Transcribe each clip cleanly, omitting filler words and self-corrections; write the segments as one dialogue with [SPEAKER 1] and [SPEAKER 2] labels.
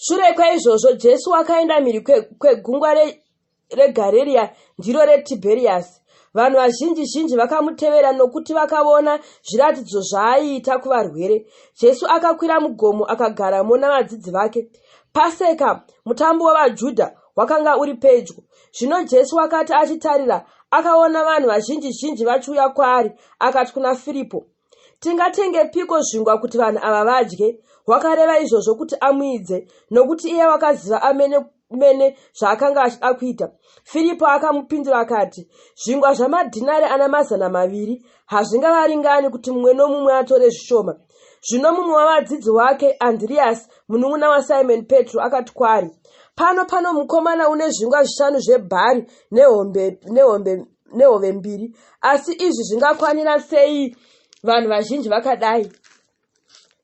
[SPEAKER 1] Shure kwaizvozvo Jesu wakaenda mhiri kwegungwa reGarirea, ndiro reTibheriasi. Vanhu vazhinji zhinji vakamutevera nokuti vakavona zviratidzo zvaaiita kuvarwere. Jesu akakwira mugomo akagaramo navadzidzi vake. Paseka, mutambo wavaJudha, wakanga uri pedyo. Zvino Jesu wakati achitarira, akaona vanhu vazhinji zhinji vachiuya kwaari, akati kuna Firipo, Tingatengepiko zvingwa kuti vanhu ava vadye? Wakareva izvozvo kuti amuidze, nokuti iye wakaziva amene mene zvaakanga achida kuita. Firipo akamupindura akati, Zvingwa zvamadhinari ana 200 hazvingavaringani kuti mumwe nomumwe atore zvishoma. Zvino mumwe wavadzidzi wake, Andiriasi, munun'una waSimoni Petro, akati kwaari, Pano pano mukomana une zvingwa zvishanu zvebhari nehombe, nehombe nehove mbiri asi izvi zvingakwanira sei vanhu vazhinji vakadai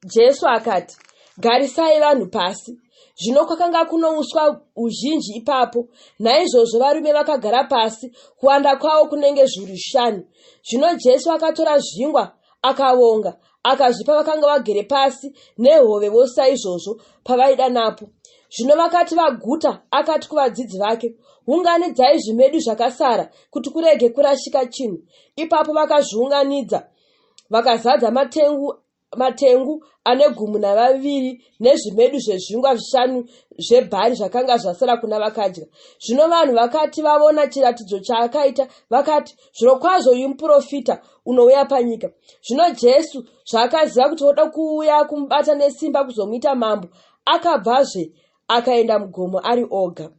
[SPEAKER 1] jesu akati garisai vanhu pasi zvino kwakanga kunouswa uzhinji ipapo naizvozvo varume vakagara pasi kuwanda kwavo kunenge zviuru zvishanu zvino jesu akatora zvingwa akavonga akazvipa vakanga vagere pasi nehove vose saizvozvo pavaida napo. Zvino vakati vaguta, akati kuvadzidzi vake, Unganidzai zvimedu zvakasara, kuti kurege kurashika chinhu. Ipapo vakazviunganidza, vakazadza matengu matengu ane gumu navaviri nezvimedu zvezvingwa zvishanu zvebhari zvakanga zvasara kuna vakadya. Zvino vanhu vakati vavona chiratidzo chaakaita, vakati, Zvirokwazvo uyu muprofita unouya panyika. Zvino Jesu zvaakaziva kuti voda kuuya kumubata nesimba kuzomuita mambo, akabvazve akaenda mugomo ari oga.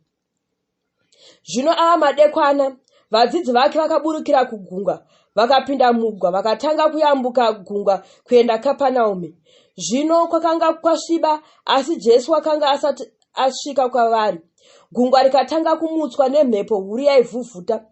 [SPEAKER 1] Zvino ava madekwana, vadzidzi vake vakaburukira kugungwa, vakapinda mugwa, vakatanga kuyambuka gungwa kuenda Kapanaume. Zvino kwakanga kwasviba, asi Jesu wakanga asati asvika kwavari. Gungwa rikatanga kumutswa nemhepo huru yaivhuvhuta.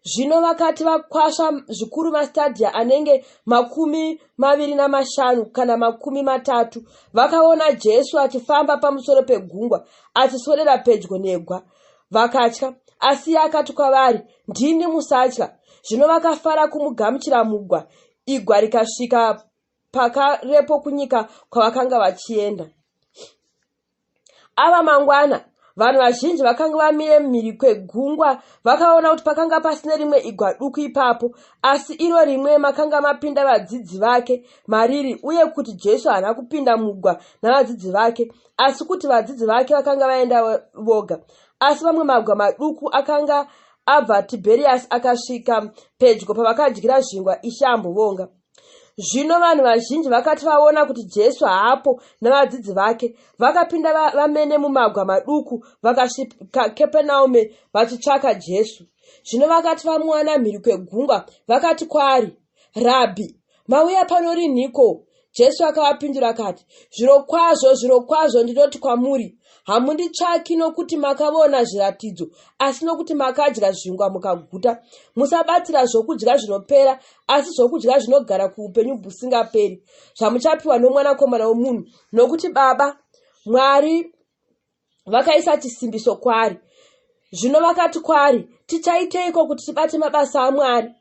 [SPEAKER 1] Zvino vakati vakwasva zvikuru mastadhiya anenge 25 kana 30, vakaona Jesu achifamba pamusoro pegungwa, achiswedera pedyo negwa. Vakatya. Asi iye akati kwavari, Ndini, musatya. Zvino vakafara kumugamuchira mugwa, igwa rikasvika pakarepo kunyika kwavakanga vachienda. Ava mangwana, vanhu vazhinji vakanga vamire mhiri kwegungwa vakaona kuti pakanga pasina rimwe igwa duku ipapo, asi iro rimwe makanga mapinda vadzidzi vake mariri, uye kuti Jesu haana kupinda mugwa navadzidzi vake, asi kuti vadzidzi vake vakanga vaenda voga. Asi mamwe magwa maduku akanga abva Tibheriasi akasvika pedyo pavakadyira zvingwa Ishe ambovonga. Zvino vanhu vazhinji vakati vaona kuti Jesu haapo navadzidzi vake, vakapinda vamene mumagwa maduku vakasvika Kepenaume vachitsvaka Jesu. Zvino vakati vamuwana mhiri kwegungwa, vakati kwaari, Rabhi, mauya pano rinhiko? Jesu akavapindura akati, Zvirokwazvo, zvirokwazvo ndinoti kwamuri, Hamunditsvaki nokuti makavona zviratidzo, asi nokuti makadya zvingwa mukaguta. Musabatira zvokudya zvinopera, asi zvokudya zvinogara kuupenyu bwusingaperi, zvamuchapiwa noMwanakomana womunhu, nokuti Baba, Mwari, vakaisa chisimbiso kwaari. Zvino vakati kwaari, Tichaiteiko kuti tibate mabasa aMwari?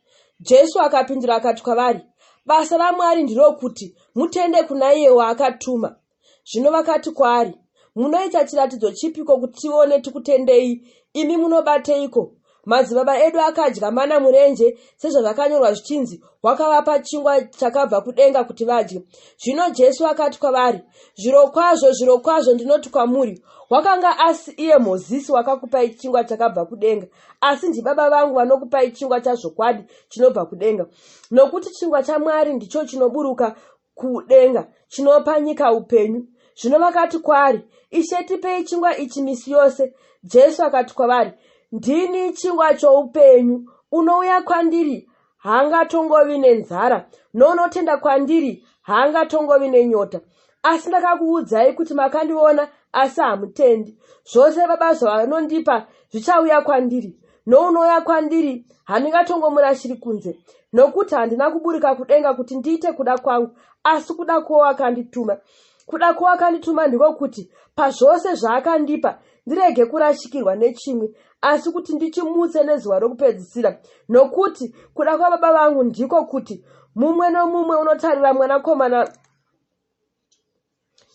[SPEAKER 1] Jesu akapindura akati kwavari, Basa raMwari ndirokuti mutende kuna iye waakatuma. Zvino vakati kwaari, Munoita chiratidzo chipiko kuti tione tikutendei? Imi munobateiko? Madzibaba edu akadya mana murenje, sezvazvakanyorwa zvichinzi, Wakavapa chingwa chakabva kudenga kuti vadye. Zvino Jesu akati kwavari, Zvirokwazvo, zvirokwazvo ndinoti kwamuri, wakanga asi iye Mozisi wakakupai chingwa chakabva kudenga, asi ndiBaba vangu vanokupai chingwa chazvokwadi chinobva kudenga. Nokuti chingwa chaMwari ndicho chinoburuka kudenga, chinopa nyika upenyu. Zvino vakati kwaari, Ishe, tipei chingwa ichi misi yose. Jesu akati kwavari, Ndini chingwa choupenyu. Unouya kwandiri haangatongovi nenzara, nounotenda kwandiri haangatongovi nenyota. Asi ndakakuudzai kuti makandiona, asi hamutendi. Zvose Baba zvavanondipa zvichauya kwandiri, nounouya kwandiri handingatongomurashiri kunze. Nokuti handina kuburuka kudenga kuti ndiite kuda kwangu, asi kuda kwowakandituma. Kuda kwowakandituma ndiko kuti pazvose zvaakandipa ndirege kurashikirwa nechimwe, asi kuti ndichimutse nezuva rokupedzisira. Nokuti kuda kwaBaba vangu ndiko kuti mumwe nomumwe unotarira Mwanakomana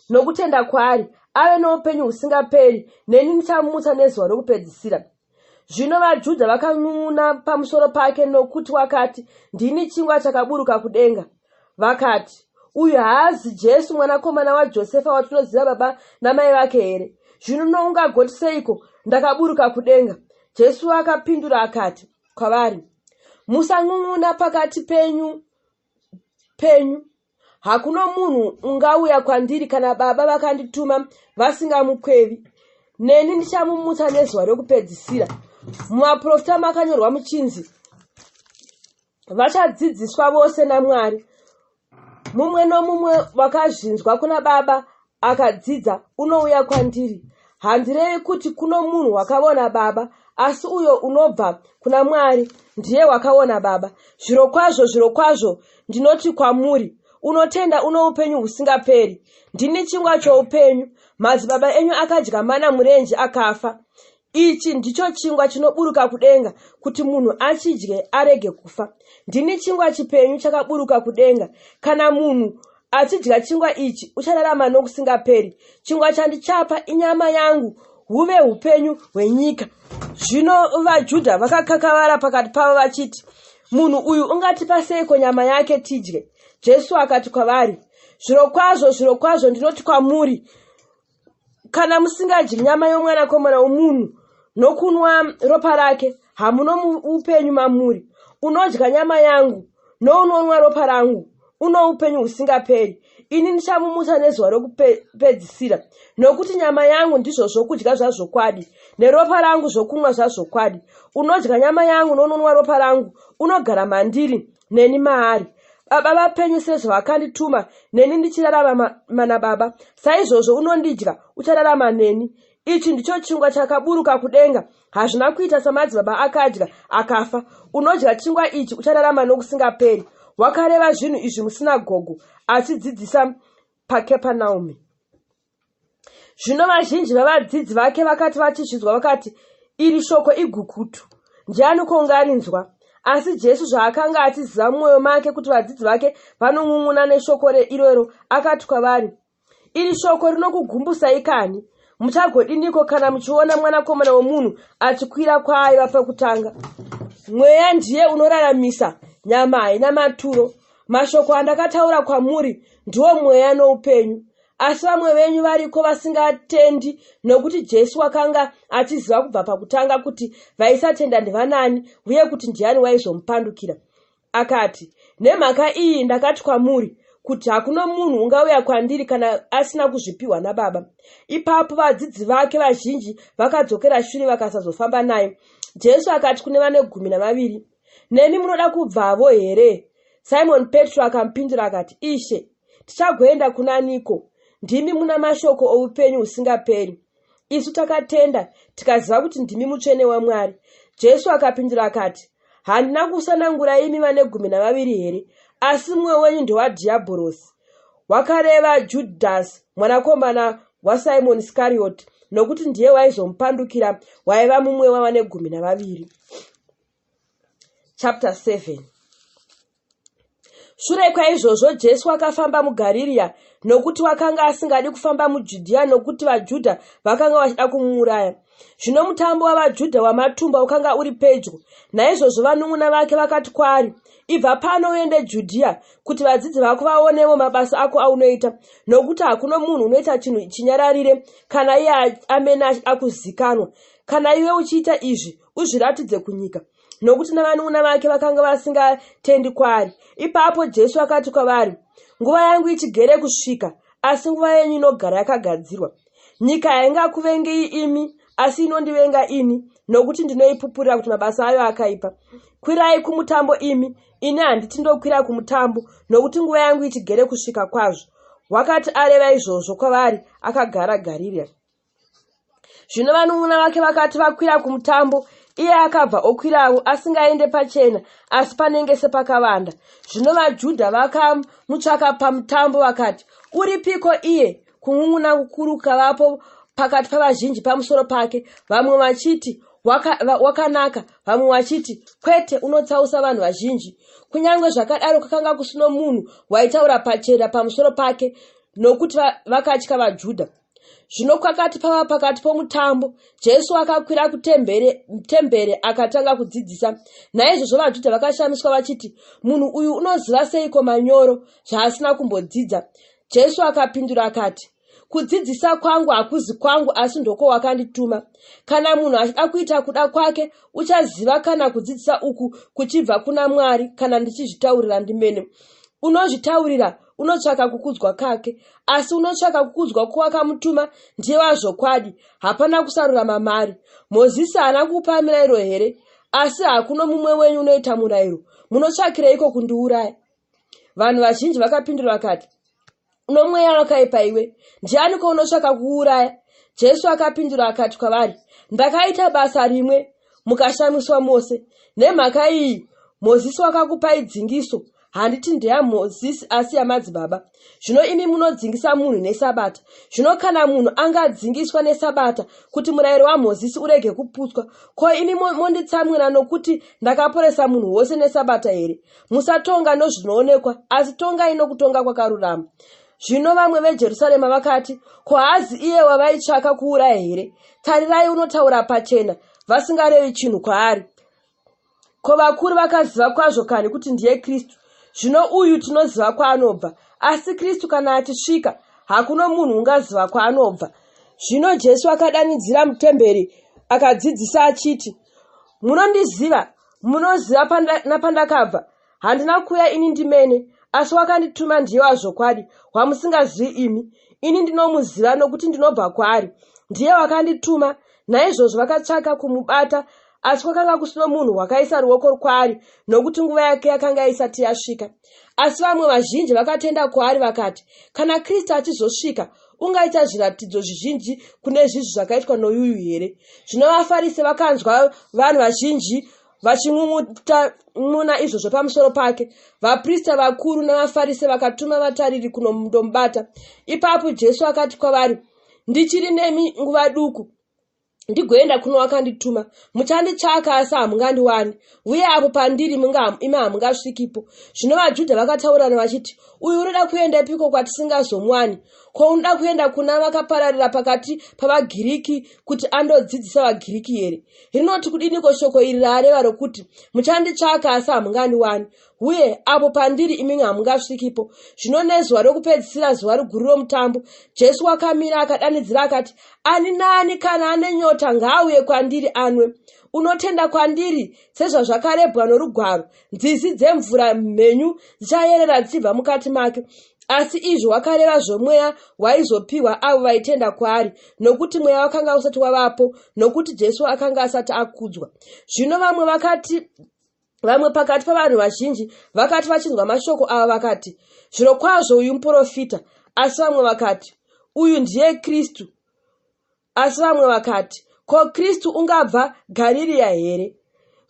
[SPEAKER 1] nokutenda kwaari ave noupenyu husingaperi, neni ndichamumutsa nezuva rokupedzisira. Zvino vaJudha vakan'un'una pamusoro pake nokuti wakati, Ndini chingwa chakaburuka kudenga. Vakati, Uyu haazi Jesu mwanakomana waJosefa watinoziva baba namai vake here? Zvino noungagoti seiko, Ndakaburuka kudenga? Jesu akapindura akati kwavari, Musan'un'una pakati penyu penyu. Hakuno munhu ungauya kwandiri kana Baba vakandituma vasingamukwevi, neni ndichamumutsa nezuva rokupedzisira. Muvaprofita makanyorwa muchinzi, Vachadzidziswa vose naMwari. Mumwe nomumwe wakazvinzwa kuna Baba akadzidza unouya kwandiri. Handirevi kuti kuno munhu wakaona Baba, asi uyo unobva kuna Mwari ndiye wakaona Baba. Zvirokwazvo, zvirokwazvo, ndinoti kwamuri, unotenda uno upenyu husingaperi. Ndini chingwa choupenyu. Madzibaba enyu akadya mana murenje akafa. Ichi ndicho chingwa chinoburuka kudenga, kuti munhu achidye arege kufa. Ndini chingwa chipenyu chakaburuka kudenga. Kana munhu achidya chingwa ichi, uchararama nokusingaperi. Chingwa chandichapa inyama yangu, huve upenyu hwenyika. Zvino vaJudha vakakakavara pakati pavo vachiti, Munhu uyu ungatipa seiko nyama yake tidye? Jesu akati kwavari, Zvirokwazvo, zvirokwazvo ndinoti kwamuri, kana musingadyi nyama yomwanakomana womunhu nokunwa ropa rake hamuno upenyu mamuri unodya nyama yangu nounonwa ropa rangu uno upenyu husingaperi ini ndichamumutsa nezuva rokupedzisira nokuti nyama yangu ndizvo zvokudya zvazvokwadi neropa rangu zvokunwa zvazvokwadi unodya nyama yangu nounonwa ropa rangu unogara mandiri neni maari baba vapenyu sezvavakandituma neni ndichirarama manababa saizvozvo unondidya uchararama neni ichi ndicho chingwa chakaburuka kudenga hazvina kuita samadzibaba akadya akafa unodya chingwa ichi uchararama nokusingaperi wakareva zvinhu izvi musinagogo achidzidzisa pakepanaume Zvino vazhinji vavadzidzi vake vakati vachizvinzwa vakati, Iri shoko igukutu, ndianiko ungarinzwa? Asi Jesu zvaakanga achiziva mumwoyo make kuti vadzidzi vake vanon'un'una neshoko iroro, akati kwavari, Iri shoko rinokugumbusai kanhi? Muchagodiniko kana muchiona Mwanakomana womunhu achikwira kwaaiva pekutanga? Mweya ndiye unoraramisa, nyama haina maturo. Mashoko andakataura kwamuri ndiwo mweya noupenyu. Asi vamwe venyu variko vasingatendi, nokuti Jesu wakanga achiziva kubva pakutanga kuti vaisatenda ndivanani uye kuti ndiani waizomupandukira. Akati, Nemhaka iyi ndakati kwamuri, kuti hakuno munhu ungauya kwandiri kana asina kuzvipiwa naBaba. Ipapo vadzidzi vake vazhinji vakadzokera shure vakasazofamba naye. Jesu akati kune vane gumi navaviri, Nemi munoda kubvavo here? Simoni Petro akamupindura akati, Ishe, Tichagoenda kunaniko? Ndimi muna mashoko oupenyu husingaperi. Isu takatenda, tikaziva kuti ndimi Mutsvene waMwari. Jesu akapindura akati, Handina kusanangura imi vane gumi navaviri here? Asi mumwe wenyu ndewadhiyabhorosi. Wakareva Judhasi mwanakomana waSimoni Iskarioti, nokuti ndiye waizomupandukira, waiva mumwe wavane gumi navaviri. Chapter 7 Shure kwaizvozvo Jesu akafamba muGarirea nokuti wakanga asingadi kufamba muJudhea nokuti vaJudha vakanga vachida kumuuraya. Zvino mutambo wavaJudha wamatumba wakanga uri pedyo. Naizvozvo vanun'una vake vakati kwaari, Ibva pano uende Judhea, kuti vadzidzi vako vaonevo mabasa ako aunoita, nokuti hakuno munhu unoita chinhu chinyararire kana iye amene achida kuzikanwa. Kana iwe uchiita izvi, uzviratidze kunyika. Nokuti navanun'una vake vakanga vasingatendi kwaari. Ipapo Jesu akati kwavari, Nguva yangu ichigere kusvika, asi nguva yenyu inogara yakagadzirwa. Nyika haingakuvengei imi, asi inondivenga ini, nokuti ndinoipupurira kuti mabasa ayo akaipa. Kwirai kumutambo imi, ini handiti ndokwira kumutambo, nokuti nguva yangu ichigere kusvika kwazvo. Wakati areva izvozvo kwavari, akagara Garirea. Zvino vanun'una vake vakati vakwira kumutambo, iye akabva okwirawo, asingaende pachena, asi panenge sepakavanda. Zvino vaJudha vakamutsvaka pamutambo vakati, Uripiko iye? Kun'un'una kukuru kukavapo pakati pavazhinji pamusoro pake, vamwe vachiti, Wakanaka, vamwe vachiti, Kwete, unotsausa vanhu vazhinji. Kunyange zvakadaro kwakanga kusino munhu waitaura pachena pamusoro pake, nokuti vakatya vaJudha. Zvino kwakati pava pakati pomutambo, Jesu akakwira kutembere akatanga kudzidzisa. Naizvozvo vaJudha vakashamiswa vachiti, Munhu uyu unoziva seiko manyoro, zvaasina kumbodzidza? Jesu akapindura akati, Kudzidzisa kwangu hakuzi kwangu asi ndokowakandituma. Kana munhu achida kuita kuda kwake, uchaziva kana kudzidzisa uku kuchibva kuna Mwari kana ndichizvitaurira ndimene. Unozvitaurira unotsvaka kukudzwa kake, asi unotsvaka kukudzwa kwowakamutuma ndiye wazvokwadi, hapana kusarurama maari. Mozisi haana kukupa mirayiro here? Asi hakuno mumwe wenyu unoita murayiro. Munotsvakireiko kundiuraya? Vanhu vazhinji vakapindura vakati, Uno mweya wakaipa iwe, ndianiko unotsvaka kuuraya? Jesu akapindura akati kwavari, Ndakaita basa rimwe, mukashamiswa mose. Nemhaka iyi Mozisi wakakupai dzingiso, handiti ndeyaMozisi asi yamadzibaba. Zvino imi munodzingisa munhu neSabata. Zvino kana munhu angadzingiswa neSabata kuti murayiro waMozisi urege kuputswa, ko imi monditsamwira nokuti ndakaporesa munhu wose neSabata here? Musatonga nozvinoonekwa, asi tongai nokutonga kwakarurama. Zvino vamwe veJerusarema vakati, Ko haazi iye wavaitsvaka kuuraya here? Tarirai, unotaura pachena, vasingarevi chinhu kwaari. Ko vakuru vakaziva kwazvo kanhi kuti ndiye Kristu? Zvino uyu tinoziva kwaanobva, asi Kristu kana achisvika, hakuno munhu ungaziva kwaanobva. Zvino Jesu akadanidzira mutemberi akadzidzisa achiti, Munondiziva, Munoziva napandakabva? Handina kuuya ini ndimene, asi wakandituma ndiye wazvokwadi, wamusingazivi imi. Ini ndinomuziva nokuti ndinobva kwaari. Ndiye wakandituma. Naizvozvo vakatsvaka kumubata, asi kwakanga kusino munhu wakaisa ruoko kwaari, nokuti nguva yake yakanga isati yasvika. Asi vamwe vazhinji vakatenda kwaari vakati, Kana Kristu achizosvika, ungaita zviratidzo zvizhinji kune zvizvi zvakaitwa noyuyu here? Zvino vaFarise vakanzwa vanhu vazhinji vachin'un'uta muna izvozvo pamusoro pake. Vaprista vakuru navaFarise vakatuma vatariri kunondomubata. Ipapo Jesu akati kwavari, Ndichiri nemi nguva duku, ndigoenda kuno wakandituma. Muchanditsvaka asi hamungandiwani, uye apo pandiri imi hamungasvikipo. Zvino vaJudha vakataurirana vachiti, Uyu unoda kuendepiko kwatisingazomuwani? Ko unoda kuenda kuna vakapararira pakati pavaGiriki kuti andodzidzisa vaGiriki here? Rinoti kudiniko shoko iri raareva rokuti, Muchanditsvaka asi hamungandiwani, Uye apo pandiri imi hamungasvikipo. Zvino nezuva rokupedzisira, zuva riguru romutambo, Jesu wakamira akadanidzira akati, Ani naani kana ane nyota ngaauye kwandiri anwe. Unotenda kwandiri, sezvazvakarebwa norugwaro, nzizi dzemvura mhenyu dzichayerera dzichibva mukati make. Asi izvi wakareva zvomweya waizopiwa avo vaitenda kwaari, nokuti mweya wakanga usati wavapo, nokuti Jesu akanga asati akudzwa. Zvino vamwe vakati Vamwe pakati pavanhu vazhinji vakati vachinzwa mashoko ava vakati, Zvirokwazvo uyu muporofita. Asi vamwe vakati, Uyu ndiye Kristu. Asi vamwe vakati, Ko Kristu ungabva Garirea here?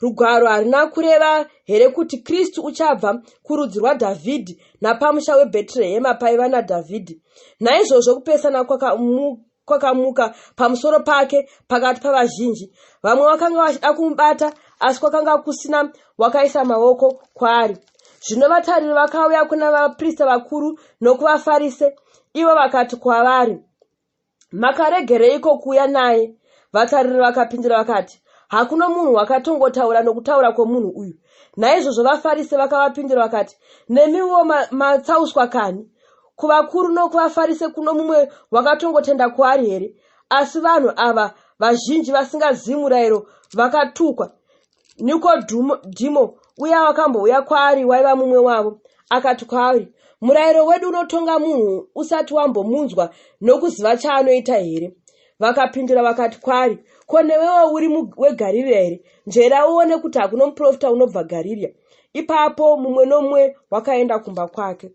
[SPEAKER 1] Rugwaro harina kureva here kuti Kristu uchabva kurudzi rwaDhavhidhi napamusha weBhetrehema paiva naDhavhidhi? Naizvozvo kupesana kwakamuka kwakamuka pamusoro pake pakati pavazhinji. Vamwe vakanga vachida kumubata, asi kwakanga kusina wakaisa maoko kwaari. Zvino vatariri vakauya kuna vaprista vakuru nokuvaFarise, ivo vakati kwavari, Makaregereiko kuuya naye? Vatariri vakapindura vakati, Hakuno munhu wakatongotaura nokutaura kwomunhu uyu. Naizvozvo vaFarise vakavapindura vakati, Nemiwo matsauswa kanhi? Kuvakuru nokuvaFarise kuno mumwe wakatongotenda kwaari here? Asi vanhu ava vazhinji vasingazivi murayiro vakatukwa. Nikodhimo uya wakambouya kwaari waiva mumwe wavo, akati kwaari, Murayiro wedu unotonga munhu usati wambomunzwa nokuziva chaanoita here? Vakapindura vakati kwaari, Ko newewo uri weGarirea here? Nzvera uone kuti hakuno muprofita unobva Garirea. Ipapo mumwe nomumwe wakaenda kumba kwake.